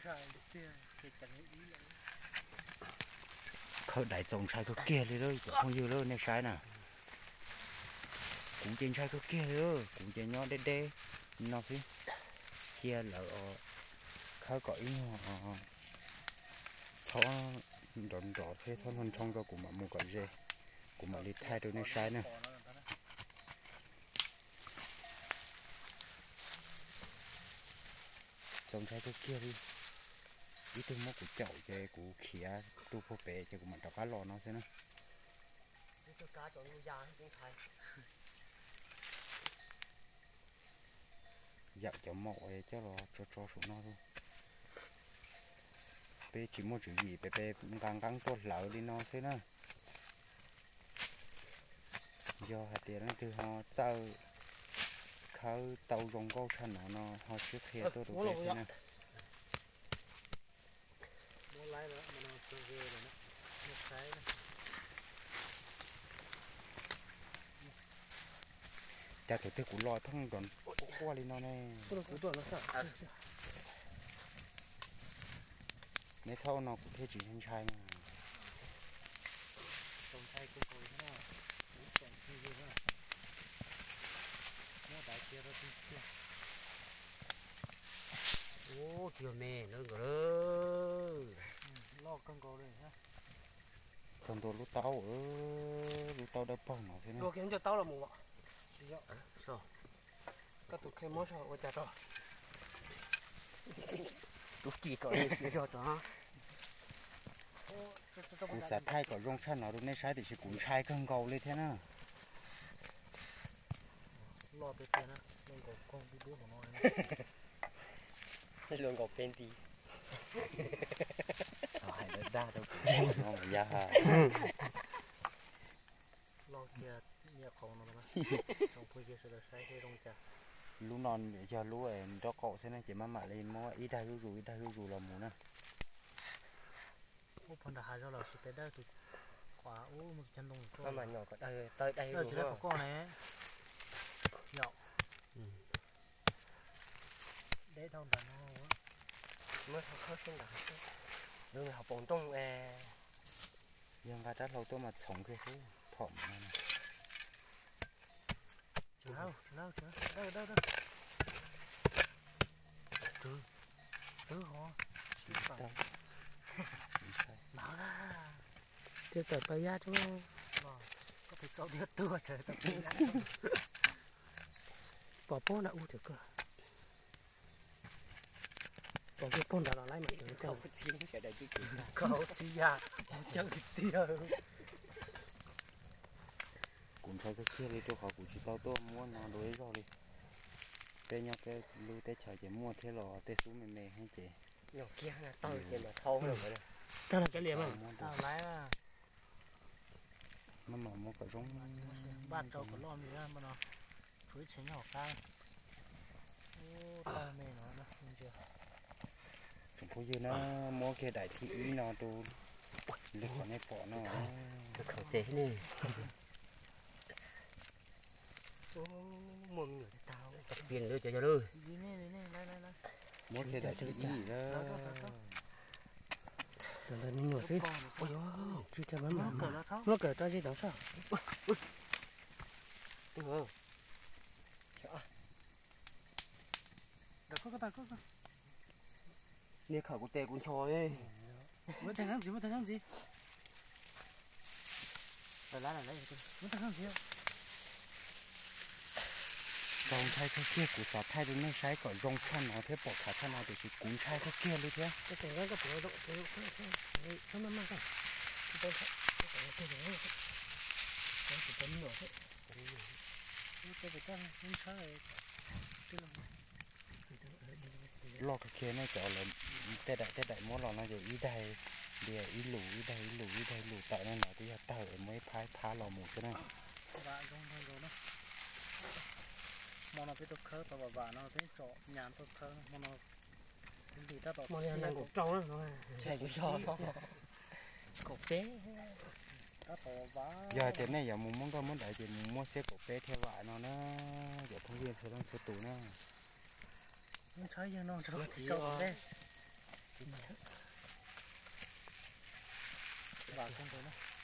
Khawb dais txaus ntshai kawg kiag li lawm cov phooj ywg lawm, nej saib na. Kuv ces ntshai kawg kiag li, kuv ces nyob deb deb no xwb. Cia lawv khawb kom ib nyuag txhob nrov nrov thiab txhob nroo nroo rau kuv mam mus kom ze, kuv mam li thaij rau nej saib na. Txaus ntshai kawg kiag li. Ib tug muab kuv caum ces kuv khiav rau puag pem ces kuv mam rov qab los no xwb na. Yawm cov maum coj los tso tso saum no. Peb tsis muaj tswv yim peb, peb nqa nqeeb tuaj hlawv li no xwb na. Yog hais tias leej twg ho txawj khawb tau zoo nkauj tshaj no no ho sib qhia tuaj rau peb thiab na. Cas thaum twg kuv los thooj nrov quaj quaj li no ne? Neb txhob ua no kuv thiaj tsis ntshai na. Ub, tsis yog me lawm nkaus lawm. Txog ntua lub taub, lub taub dawb paug no xwb na. Koj tus kheej muab ua cas rau. Tus kis kom li siav zog tso. Kuv xav thaij kom zoo tshaj no rau nej saib tiam sis kuv ntshai kawg nkaus li thiab na. Luag nkaus peb nti. Hais lawv dag rau kuv no mas yog. Lub no yog lub nraub qaum xwb na ces maj mam li muab ib dag zuj zus ib dag zuj zus los mus na. Yog nqa rab hlau tuaj mas txhoov kiag xwb, phom no. Twb tawm pab yab tso. Pom pob nram ub tseem kawg. Pom kiag pob nrad los laib mas tseem kawg. Koj hauv txiv yam, kuv cawm tiag. Kuv ntshai kawg kiag li rau qhov kuv tsis tau tuaj muab no dua ib zaug li. Peb nyob peb lub teb chaws ces muaj thiab los tej xub me me heev ces. Tag los cov liam mas. Maj mam muab kom zoo. Npaj rau kom loj li no, tshuav ib txhia nyob hauv qab. Tsoom phooj ywg na, muab kiag daim thib ib no rau li qhov nej pom no. Muab kiag daim thib ib na. Ntawd me nyuam xwb. Tsis tau, muab kawm rau zis tod soj. Niag khawm kuv tes kuv ncho. Txaus ntshai kawg kiag, kuv xav thaij rau nej saib kom zoo tshaj no thiab pom khav tshaj no tiam sis kuv ntshai kawg kiag li thiab. Loj kawg kiag nej cov lawv, tej daim tej daim muab los no ces ib daig, ib lus ib daig ib lus ib daig ib lus tawm no, no twb yog tawg es muab ib phab ib phab los mus xwb na. Hmo no peb tuaj khawb tau vam vam no peb tsom nyam tuaj khawb hmo no. Yog hais tias nej yuav mus muab nkauj muab dawb ces mus muab xiab kaum peb thiaj vam no na, cov phooj ywg txhua leej txhua tus na. Vam kawg nkaus na.